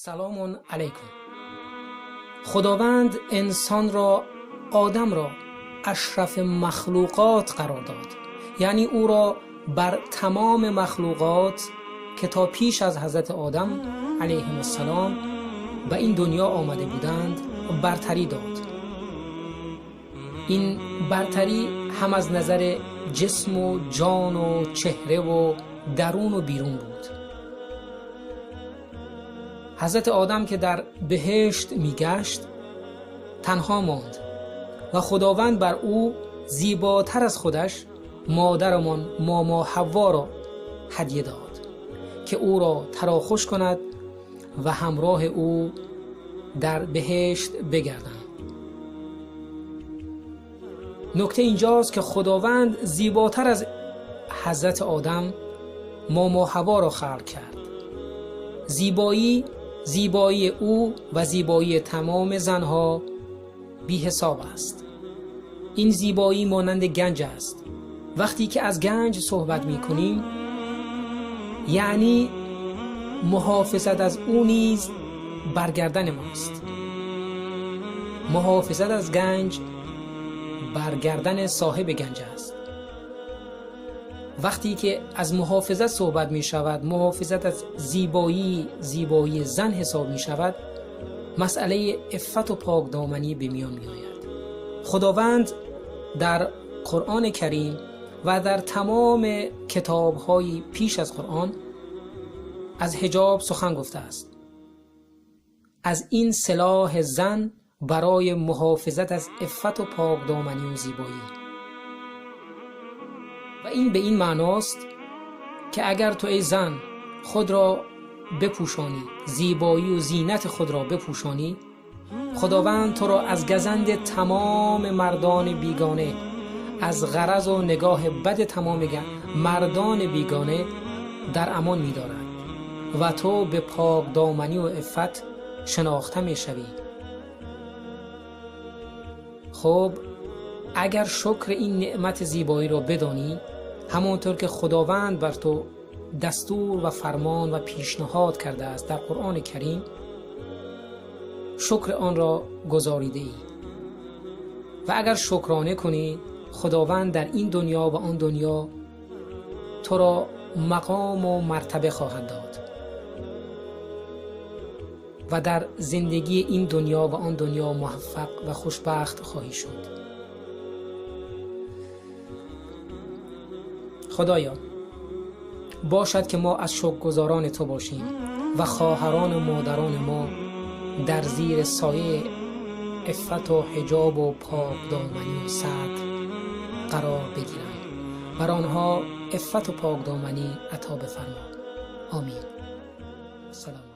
Салом алайкум. Худованд инсонро, Одамро ашрафи махлуқот қарор дод, яъне ӯро бар тамоми махлуқот, ки то пеш аз ҳазрати Одам алайҳиссалом ба ин дунё омада буданд, бартарӣ дод. Ин бартарӣ ҳам аз назари ҷисму ҷону чеҳраву даруну берун буд. Ҳазрати Одам, ки дар биҳишт мегашт, танҳо монд ва Худованд бар ӯ зеботар аз худаш модарамон Момо Ҳавворо ҳадя дод, ки ӯро тарохуш кунад ва ҳамроҳи ӯ дар биҳишт бигарданд. Нукта инҷост, ки Худованд зеботар аз ҳазрати Одам Момо Ҳавворо халқ кард. Зебоӣ, зебоии ӯ ва зебоии тамоми занҳо беҳисоб аст. Ин зебоӣ монанди ганҷ аст. Вақте ки аз ганҷ суҳбат мекунем, яъне муҳофизат аз ӯ низ бар гардани мост. Муҳофизат аз ганҷ бар гардани соҳиби ганҷ аст. Вақте ки аз муҳофизат суҳбат мешавад, муҳофизат аз зебоӣ, зебоии зан ҳисоб мешавад, масъалаи иффату покдоманӣ ба миён меояд. Худованд дар Қуръони Карим ва дар тамоми китобҳои пеш аз Қуръон аз ҳиҷоб сухан гуфтааст. Аз ин силоҳи зан барои муҳофизат аз иффату покдоманӣ ва зебоӣ. Ва ин ба ин маъност, ки агар ту эй зан худро бипӯшонӣ, зебоӣ ва зинати худро бипӯшонӣ, Худованд туро аз газанди тамоми мардони бегона, аз ғаразу нигоҳи бади тамоми мардони бегона дар амон медорад ва ту ба покдоманӣ ва иффат шинохта мешавӣ. Хуб, агар шукри ин неъмати зебоиро бидонӣ, ҳамонтавр ки Худованд бар ту дастур ва фармон ва пешниҳод кардааст дар Қуръони Карим, шукри онро гузоридаӣ ва агар шукрона кунӣ, Худованд дар ин дунё ва он дунё туро мақому мартаба хоҳад дод ва дар зиндагии ин дунё ва он дунё муваффақ ва хушбахт хоҳӣ шуд. Худоё, бошад ки мо аз шукргузорони ту бошем ва хоҳарону модарони мо дар зери сояи иффату ҳиҷобу покдоманӣ ва сатр қарор бигиранд. Бар онҳо иффату покдоманӣ ато бифармо. Омин. Салом.